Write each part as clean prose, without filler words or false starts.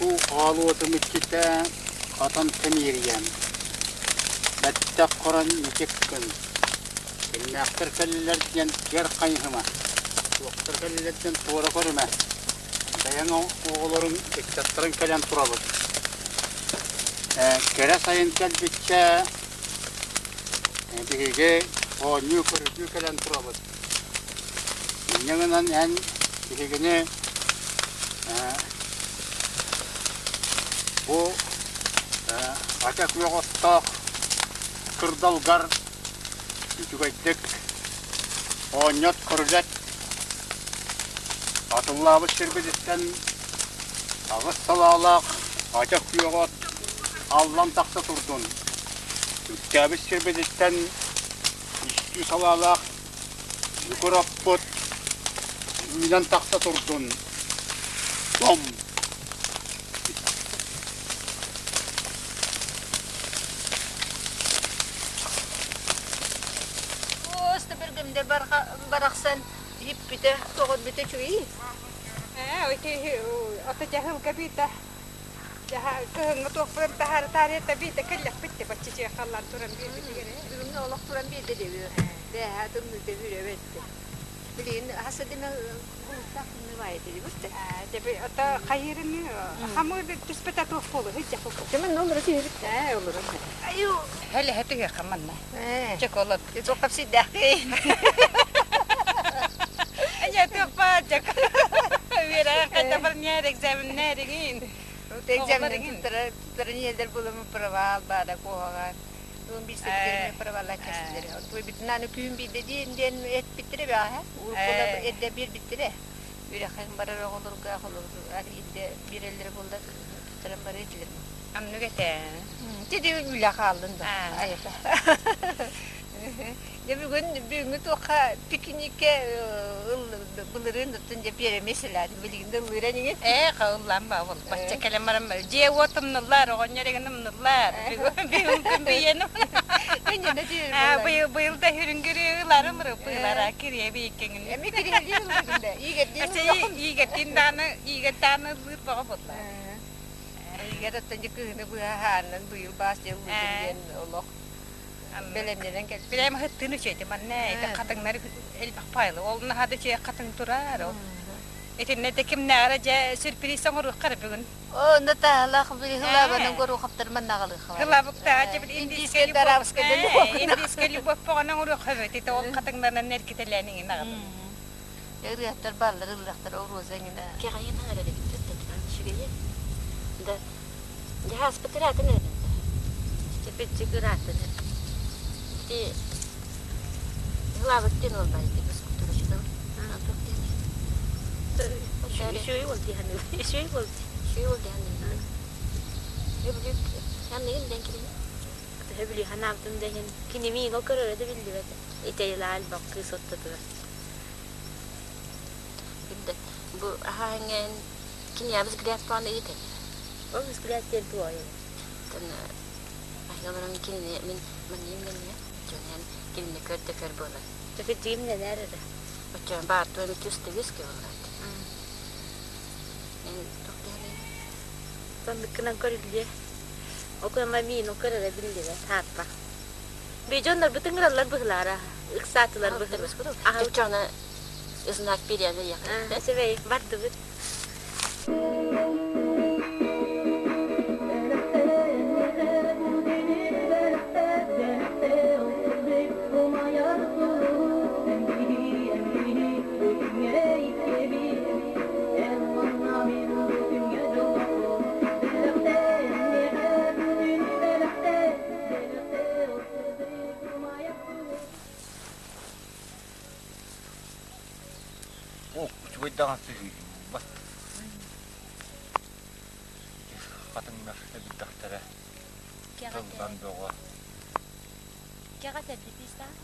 Отуу аал уотун иччитэ хатан тэмиэрийэн, бэттэх хорон мичик гын, кимнээхтэр кэллилэр диэн киэр хайыһыма, туохтар кэллилэр диэн туора көрүмэ, бэйэҥ оҕолоруҥ, ыччаттарыҥ кэлэн турабыт. Кэрэ сайын кэлбиччэ биһиги оонньуу-көрүдүү кэлэн турабыт. Инньэ гынан эн биһигини бу ача күөх оттоох кырдалгар үчүгэйдик оонньот көрүлэт атыллаабыт сирбититтэн аҕыс салаалаах ача күөх от аллан тахса турдун. Үктээбит сирбититтэн үстүү салаалаах Бүгүр оппут үүнэн тахса турдун. Дом! Туоста биргимде барахсан иппитэ, тоҕорбүтэ үчүгэй. Ээ, ото дьаһылга биитэ кыһыҥҥы туохпутун таһаары таарыйа биитэ кэллэхпит де бачча халлаан туран биэрбитигэр. Бүгүҥҥү олох туран биэрдэ диэбит. Бээһээ тымныыта бүрүөбэттэ. Билигин хас да булуттаах тымныы баайы диэбит. Дьэ ото хайыырыны хамыр түспэтэ туох буолу сылдьа Кэмэн олоро түһүбүт. Ээ, олорор. Айуу. Хэлэһэ түһүөххэ манна. Чоколот. Туох хапсыйдаахый? Эйэ туох баар дьак. Үөрэх хайдабар нээр экзаменнээригин. Экзаменин туттаран иһэллэр буламы провал баара куһаҕан. Туун биирсэбитэрин проваллаах кэсилэр. Туйбутун аны түүн биирдэ диэн диэн эппиттэрэ бэҕэһээ. Уруккула эрдэ биэрбиттэрэ. Үөрэххэ барар оҕолорго эрдэ биэрэллэрэ буоллар туттаран барыа этилэр. Оннук этэ. Тиди үлэ хааллын да айата. Дьэ бүгүн бүгүҥҥү туохха пикникке былырыын оттон дьэ биэрэмиэ сэлээтим билигин да ыллыыр эниҥин. Ээ ыллаан баа бол бачча кэлэн баран дьиэ-уот умнуллар оҕонньор эгин умнуллар бүгүн күн бүйэн быйыл да хүрүнгүрү ыларым ылара кириэ бииккиҥин эми кириэлиир ыллыгын да иигэрдиин иигэрдиин дааны иигэрдааны ыллыыр бөҕө буолла Игэр оттон дьэ кыһыны быһа хааннан быйыл баас дьэ ыллыгын диэн олох бэлэмнэнэн кэлбит. Билэм ыһыттыын үчүгэйди манна ити хатыҥнар элбэх пайлы. Ол наһаа да үчүгэй хатыҥ турар. Ол итиннэ да кимнээҕэр дьэ сюрприз оҥоруохха бүгүн. О, онно таһалаах хылаабанан горуохаптар маннаҕалыахха. Хылабыктаах дьэ индийскэй любовь индийскэй любовь поҕон оҥоруохха эбит. Ити ол хатыҥнарынан эргитэлээн иҥин аҕатын. Ырыаттар бааллар ыллахтар оруоза иҥинэ. Кэҕийэн аҥар эбиттэр үчүгэйэ. Да дьаһааспыт ыраатан эрэн да. Чэпиччик ыраатан Ити ылаабыт диэн уолбай ити бускутуручутун. Үчүгэй уол дии саныыбын. Үчүгэй уол Үчүгэй уол дии саныыбын. Сөбүлүүр саныыгын дэн кинини. Сөбүлүү санаабытым да иһин кини миигин ол көрөрө да биллибэт. Итэлаа элбэх кыыс ортотугар. Билбэт. Бу аһааҥҥын киниэхэ взгляд пааны ыытан. Ол взгляд диэн туой. Тон аһыаларын кинини мин маныым гэннэ. Дьонен кинини көр да көр буолар. Төкүтүгүм нэнээр эрэ. Оччоон баар туон түс төгүс кыбыллар. Мен туох диэхин Тоннуккунан көрүллүө. Окуама миин окөр эрэ биллибэт хааппа. Бейдьоннорбут ыҥыраллар быһылаара, ыксаатылар быһылар. Оччоҕуна знак бириэмэ ехать. Сибэй, бардыбыт. О, үчүгэй даҕаны сыһыйбат. Хатыҥнар эбиттэхтэрэ тыллан бөҕө. Кэҕэ тэрдитиистаах.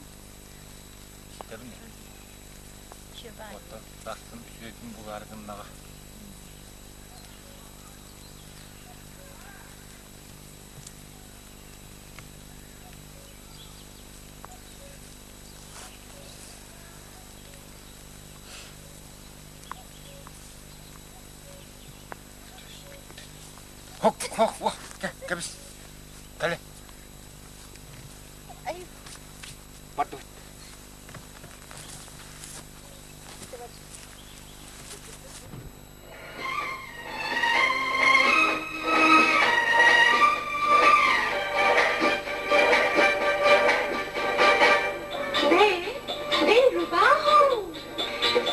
Истэбин. Оттон сарсын үчүгэйбин булаары гыннаҕа. Хок, хок, хок, кэбис. Кэлэ. Бардыбыт. मैं दिलरुबा हूँ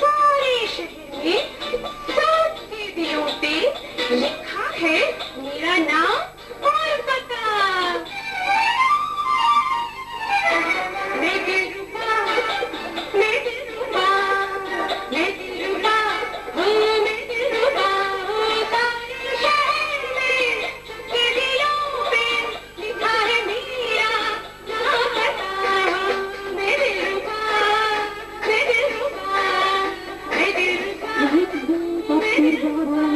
सारे शहर में सबके दिलों पे लिखा है मेरा नाम और पता। मैं दिलरुबा, मैं दिलरुबा, मैं दिलरुबा हूँ, मैं दिलरुबा हूँ। सारे शहर में सबके दिलों पे लिखा है मेरा नाम पता। मैं दिलरुबा, मैं दिलरुबा, मैं दिलरुबा, मैं दिलरुबा।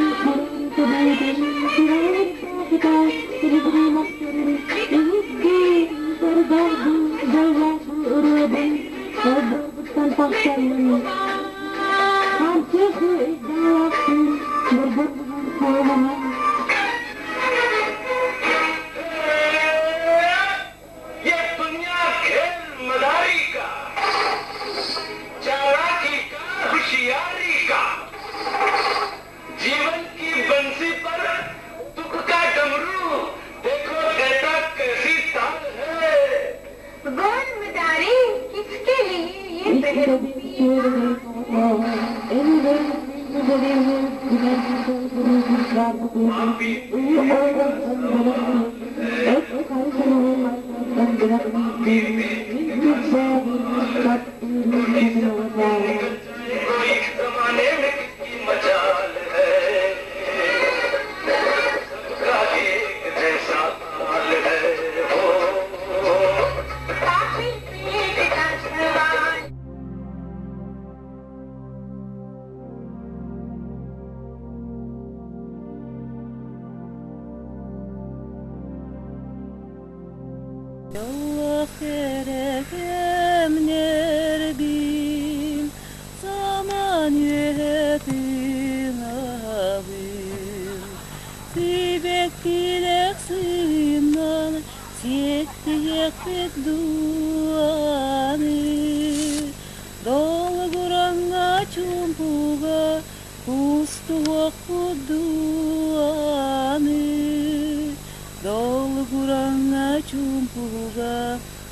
ये दुनिया खेल मदारी का, चालाकी का, होशियारी का। जीवन की बंसी पर दुख का डमरू, देखो कहता कैसी ताल है। बोल मदारी, किसके लिए ये बहरूपियाँ? पापी कोई जमाने में किसकी मजाल है, सबका एक जैसा हाल है। हो काफिर पेट का सवाल। Дьоллоох кэрэ кэмнэрбин санаан үөһэ тыынабын. Сибэккилээх сыһыаннан сиэттиһиэхпит дуо аны. Долгураҥҥа чуумпуга куустуһуохпут дуо аны. Долгураҥҥа чуумпуга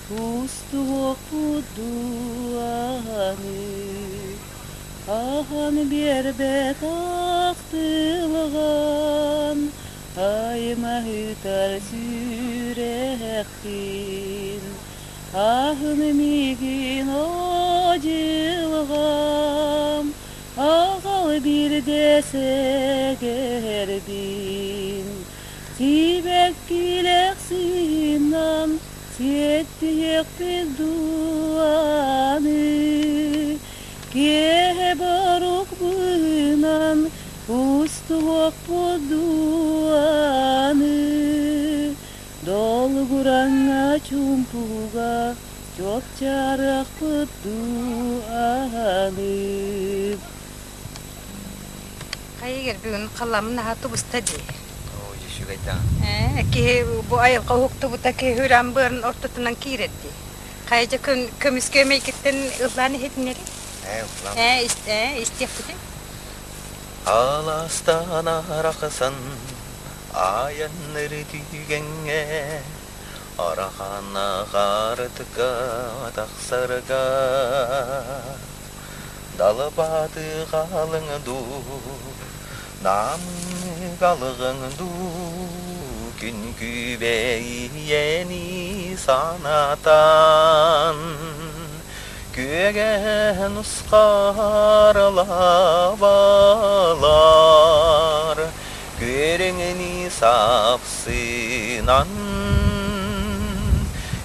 куустуһуохпут дуо аны. Ааһан биэрбэт ахтылҕан аймаһытар сүрэхпин. Аһын миигин оо дьылҕам, аҕал биирдэ сэгэрбин. Сибэккилээх сыһыаннан сиэттиһиэхпит дуо аны. Киэһэ борук быыһынан куустуһуохпут дуо аны. Долгураҥҥа чуумпуга чуопчаарыахпыт дуу аны. Хайыгар бүгүн халламын наһаа тубуста дии. Оо, үчүгэйдээх. Ээ, киһи бу айылҕа уһуктубута киһи үрэн быарын ортотунан киирэр дии. Хайа көмүскэ мэйгиттэн ыллаан иһитиннэри? Ээ, ыллаан. Ээ, истиэхпитин. Аластан арахсан айанныр түгэҥҥэ Арахана хаартыка тахсарга Далбааты халыҥ дуу, намҥы халыҥ дуу, Күн күбэйиэни санатан Күөгэһэн усхаралабалар, Күөрэҥни сапсынан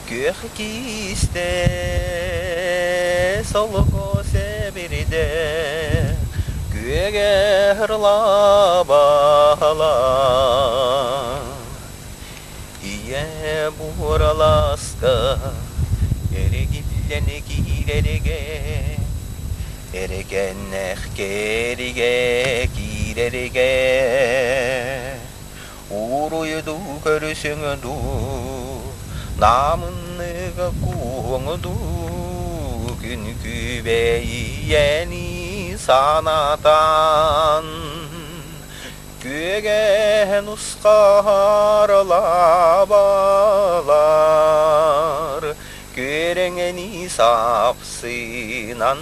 Күөх киистэ солко сэбирдэ Күөгэ ырылабалар Ийэ буораласка эргиллэн киирэргэ Эргэннэх кэригэ киирэргэ. Уруйдуу көрүсүҥ дуу, Намынныга кууһуҥ дуу, Күн күбэйиэни санатан, Күөгэһэн усхаар лабалар, Күөрэҥэни сапсынан,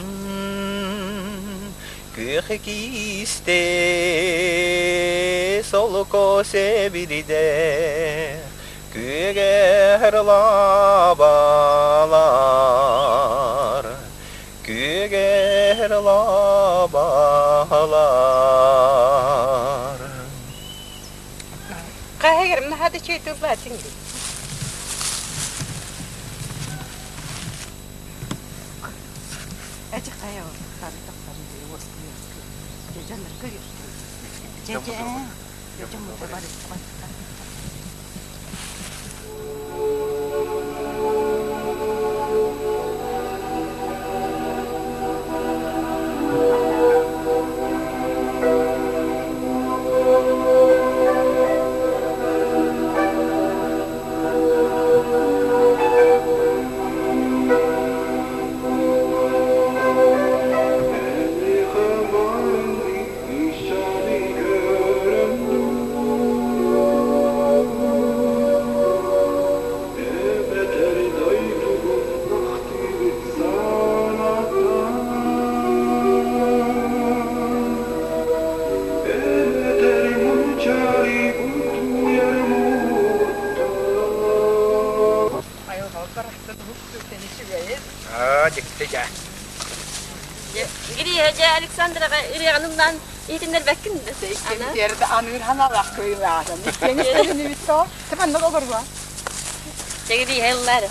Күөх киисте солко сэбирдэ, Күөгэр лабалар, күөгэр лабалар. Хаһыгар наһаа да үчүгэй тыллаатыҥ дии. Эчи хайа хары тахсарын дии уоскуй-уоскуй. Дьэ дьоннор көрүөхтэрин. Дьэ дьэ дьэ мута бар Эбэтэр дойдугун ахтыыбыт санатан, Эбэтэр мунчаарыыбыт уйар муҥуттан. Айылҕа барахсан уһуктуутун үчүгэйин. Аа, дьикти дьэ. Гриша, дьэ Александраҕа ырыаҕын иһитиннэрбэккин да Кэмитиэрдэ аныыр ханалаах кыылаатын. Иккиэн тоҕо? Тыманнык олоруа. Дьэ Гриша ыллаар.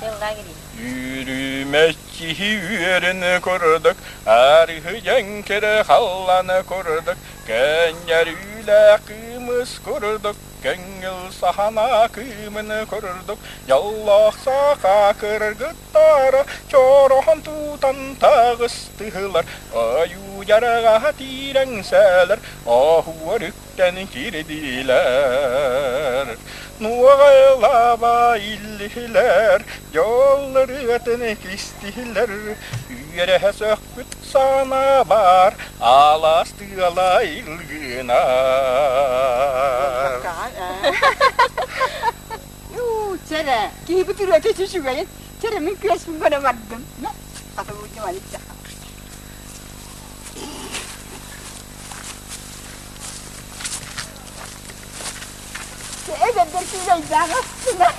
Ыллаа Гриша. Үүрүмэччиһи үөрэн курдук, арыһыйан кэрэ халлан курдук, кэнньэрүүлээх кыымыс курдук, көҥүл сахана кыымын курдук, дьоллоох саха кыргыттара чорохон тутан таҕыстыһылар, ойуу дьарҕаһа тиирэҥсэлэр, оһуор үктэн кирдилэр. Нуоҕайлаба иллиһилэр, дьол ырыатын кистиһилэр, үөрэһэ сөхпүт сана баар, алаас тыала илгынар. Чэрэ, киһибит ырыата үчүгэйин, чэрэ мин күөспүн көрө бардым. Эдэрдэр күүлэйдээх астына.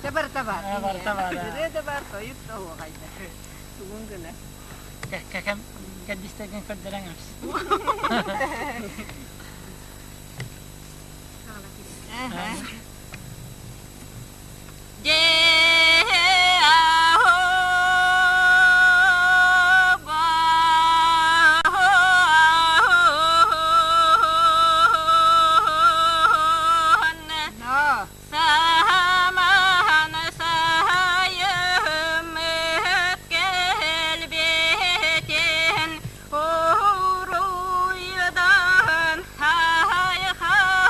Табар табар. Ырыа да бар, тойук да оһуохайда. Тугун гына. Кэкэм кэрдистэргин көрдөрөн Саман сайыммыт кэлбитин уруйдан айхаллаан.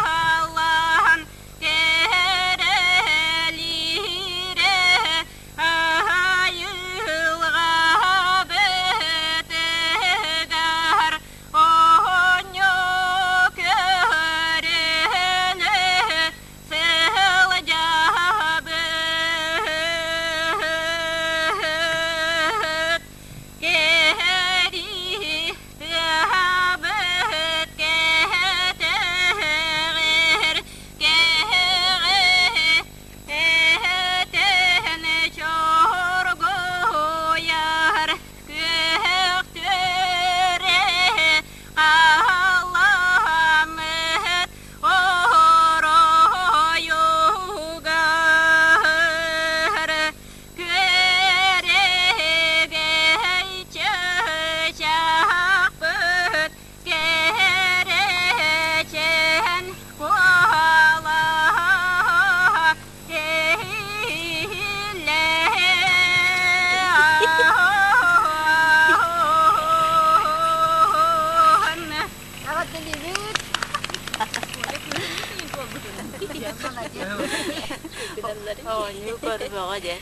Оонньуу көр бөҕө дьэ.